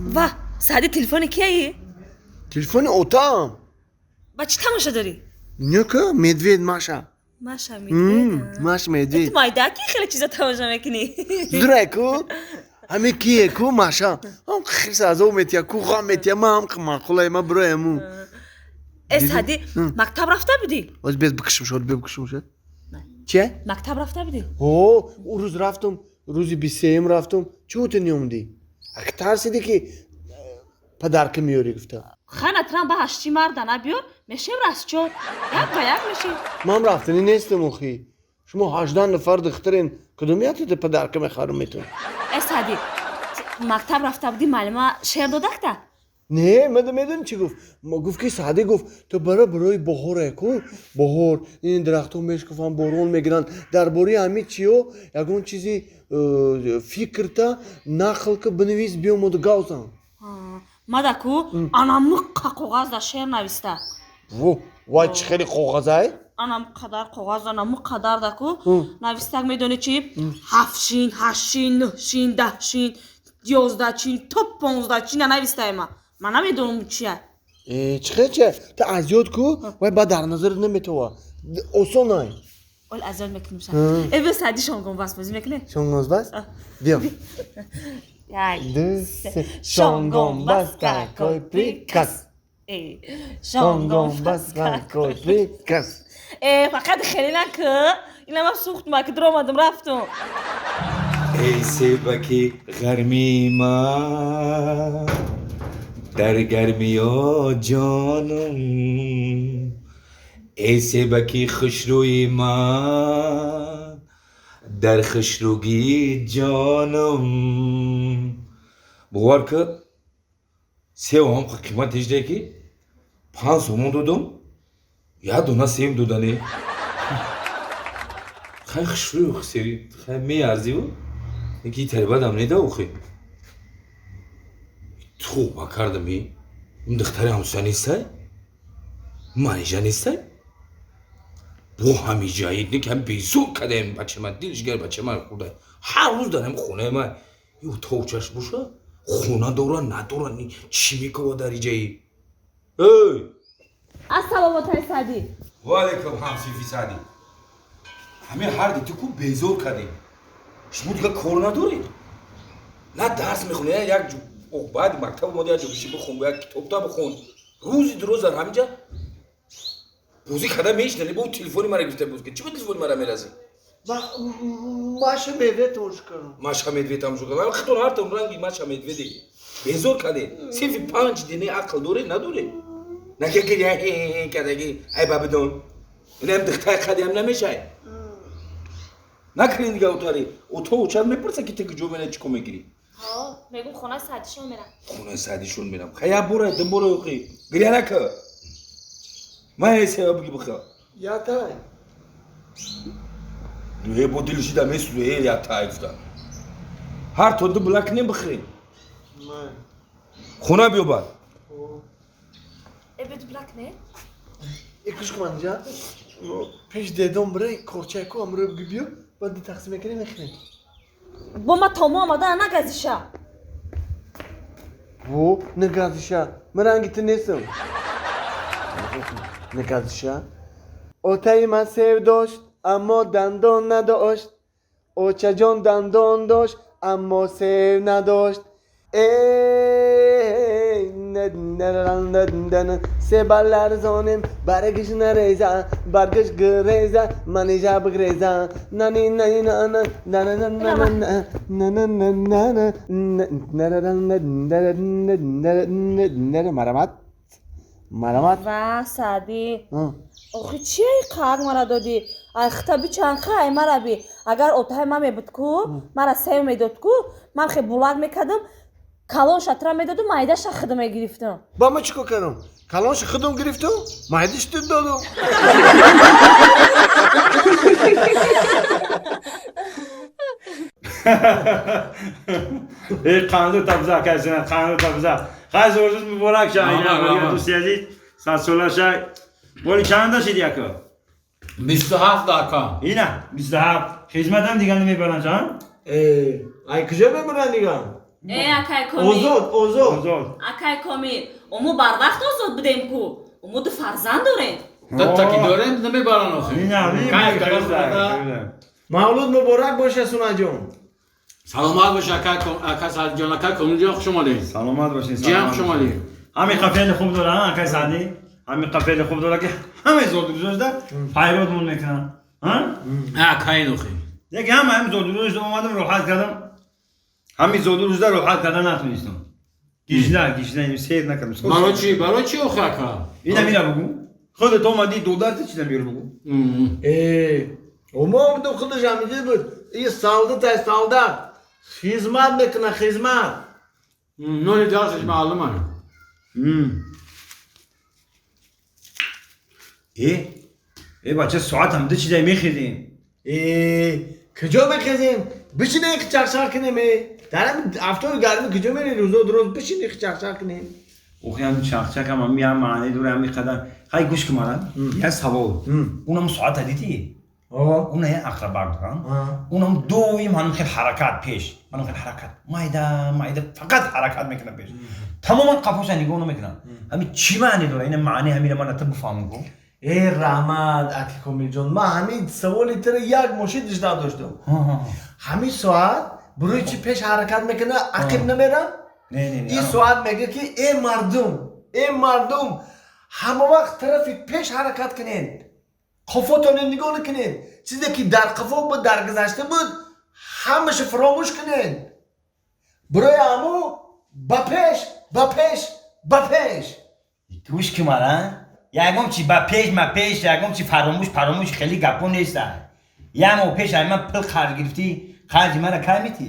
Ва Саъди, телефони кияи? Телефони отаам. Ба чӣ тамошо дорӣ? Нека медвед, Маша. Маша Медвед. Маша Медвед. Ту майдаки хеле чиза тамошо мекунӣ. Зурай ку, ҳаме кие ку, Маша ҳам хирс азоб метия ку, ғам метия, ма ҳам маъқулай, ма бирояму. Э, Саъди, мактаб рафта будӣ? Оз без бикушам шуд, бе бикушам шуд. Чия? Мактаб рафта будӣ? Ҳо, ӯ рӯз рафтум, рӯзи 23-юм рафтум. Чӣ ту неомдӣ? Ак тарсиди, ки подарка меёрӣ гуфта. Хана трам ба ҳашти марда набиёр, мешем расчод. Як ба як мешем. Ман рафтанӣ нестам охи. Шумо 18 нафар духтарен, кудом ятида подарка мехарам метон? Э, Саъди, мактаб рафта будӣ, муаллима шеър додакта? Не, мада медонӣ чӣ гуфт? Гуфт ки Саъдӣ гуфт, ту бара барои баҳоре ку, баҳор ин дарахтҳо мешкуфанд, борон мегиранд, дар бораи ҳамин чиё ягон чизи фикрта нақл ка, бинавис, биёмоду гавзан. Мада ку анамиққа коғазда шеър нависта. Во, вай, чӣ хеле коғазай? Анам қадар коғаз, анаму қадарда ку навистак. Медонӣ чӣ? Ҳафт шин, ҳашт шин, нӯҳ шин, 10 шин, 11 чин, то 15 чина навистаема. Ман намедонам чия. Э, чӣ хел чия? Ту аз ёд ку, вай баъд дар назарат наметова, осонай. Ол аз ёд мекунем. Э, биё, Саъди, шонгонбаст бозӣ мекунем. Шонгонбаст? Биё. Як, ду, се. Шонгонбаст, какой приказ! Шонгонбаст, какой приказ! Э, фақат хеле наку, инама сӯхт, ма ки дуромадам, рафтум. Эй себаки гармии ман, дар гармиё ҷонум, эй себаки хушрӯи ман, дар хушрӯгии ҷонум. Бовар ки, севам қимат ҳежде ки 5 сомон додум, як дона сев додане. Хай, хушрӯй севи хай меарзиву ки тарибадам неда. Охи, توба кардами, ин духтари ҳамсоя нестай, манижа нестай, бо ҳамиҷаи ҳам безор кадаем. Бача ман дилш гар, бача ман хурда, ҳар рӯз дар ҳами хонаи ман ё тоучаш боша, хона дора надора, чӣ мекова дар иҷаи? Эй! Ассалому алайкум, Саъди. Ваалайкум, ҳамсинфи Саъди. Ҳамин ҳар ди ту ку безор кардем. Шумо дигар кор надоред, на дарс мехонед, як баъди мактаб омода, як ҷо биши бихон, як китобта бихон. Рӯзи дуроз дар ҳаминҷа бозӣ карда мешинани, бо телефони мара гирифта боз. Чӣ ба телефони мара мерасӣ? Маша Медвед тамошо кардам. Маша Медвед тамошо кардам. Хитон ҳартон ранги Маша Медведе. Безор кардем. Синфи панҷ дине, ақл доред, надоред? Накаги кадаги, ай бабидон, инам духтаи қадиам намешай. Накунед дига отари ото очад мепурса, ки ту куҷо мера, чӣ кор мегирӣ. Мегум, хонаи Саъдишон мерам. Хонаи Саъдишон мерам. Хай, як бора, ду бора охи гиря нака. Ман сева буги биха. Ятай. Э, бо дилшида месӯза. Э, ятай гуфта, ҳар то ду била кунем, бихӯрем, хона биё баъд. Э, бе дублак не. Икуш куманҷа, пеш дедом бира, корчаку амро буги, биё, баъд тақсим мекунем, мехӯрем. Бо ма томо омада, нагазиша. Во, нагазиша, ман ранги ту нестам, нагазиша. Отаи ман сев дошт, аммо дандон надошт. Очаҷон дандон дошт, аммо сев надошт. Себа ларзонем, баргиш нареза, баргиш гиреза, манижа бигреза, нани нани на на на на на на на на на на на. Марамат, марамат. Ва, Саъди, охи чия қаҳр мара додӣ? Ай хита бичанха, ай мара би. Агар отаи ман мебуд ку, мара сев медод ку, ман хе булак мекардам, калон шатра медодум, майдаша худо мегирифтам. Ба ман чӣ кор кардам? Калонши худам гирифтам, майдиш ту додам. Эй, қанду табза кайсина, қанду табза. Хай, рӯз муборак ша, ина дӯсти азиз, садсола ша. Боли чанда шид, яко? 27, ака. Ина, 27. Хизматам дига намебаранд, ша? Ай куҷо мебаранд дига? Э, акай Комил. Озод, озод. Озод. Акай Комил, мо барвақт озод будем ку. Мо ду фарзанд дорем. Та ки дорем, намебаран охи. Ина, Кайф карда. Мавлуд муборак боша, Сунаҷон. Саломат бош, ака, ака Саъдиҷон, ака Комилҷон, хуш омадед. Саломат бошин. Ҷиям, хуш омадед. Ҳамин қафели хуб дора, акай Саъдӣ. Ҳамин қафели хуб дора, ки ҳамаи зодрӯзошда файродмон мекунанд. Акаин охи. Яке ҳама ҳамин зодрӯзошда омадам, роҳат кардам. Ҳамин зодрӯзда роҳат карда натунистам. Гишна, гишна, сер накардам. Барои чӣ? Барои чӣ охи, ака? Ина мира бугу. Худат омадӣ, додарти чиза меёр бугу. Э, омо омадам, худаш ҳамиҷа буд. И солдатай, солдат. Хизмат мекуна, хизмат. Нони дарсаш маълума. Э, э, бача, соат ҳам ду чизай мехезем. Э, куҷо мехезем? Бишинем, чақчақ кунем. Э, дар ҳамин афтоби гармӣ куҷо мерем? Рӯзод рӯз бишинем, чақчақ кунем. Охи, ҳам чақчақ ҳам ҳами ҳам маъне дора, ҳами қадар. Хай, гӯш кун мара. Як савол. Унам соата дидӣ? Уна як ақрабак дорам. Унам доим ҳанум хел ҳаракат пеш. Ҳанум хел ҳаракат. Майда, майда фақат ҳаракат мекунад пеш. Тамоман қафоша нигоҳ намекунад. Ҳами чӣ маъне дора? Ина маъне ҳамира ман та бифаҳмам ку. Э, раҳмат, аки Комилҷон, ман ҳамин саволи тира як мошин дишта доштам. Ҳамин соат барои чӣ пеш ҳаракат мекунад, ақиб намерам? Не, не, не. Ин соат мегӯяд, ки э мардум, э мардум, ҳама вақт тарафи пеш ҳаракат кунед, қафотонро нигоҳ накунед. Чизе ки дар қафо буд, дар гузашта буд, ҳамаша фаромӯш кунед. Барои ҳаму ба пеш, ба пеш, ба пеш. Гӯш ки мара. Ягон чи ба пеш, ма пеш, ягон чи фаромӯш, паромӯш, хеле гапо неста. Як моҳ пеш ай ман пул қарз гирифтӣ, қарзи мара кай метӣ?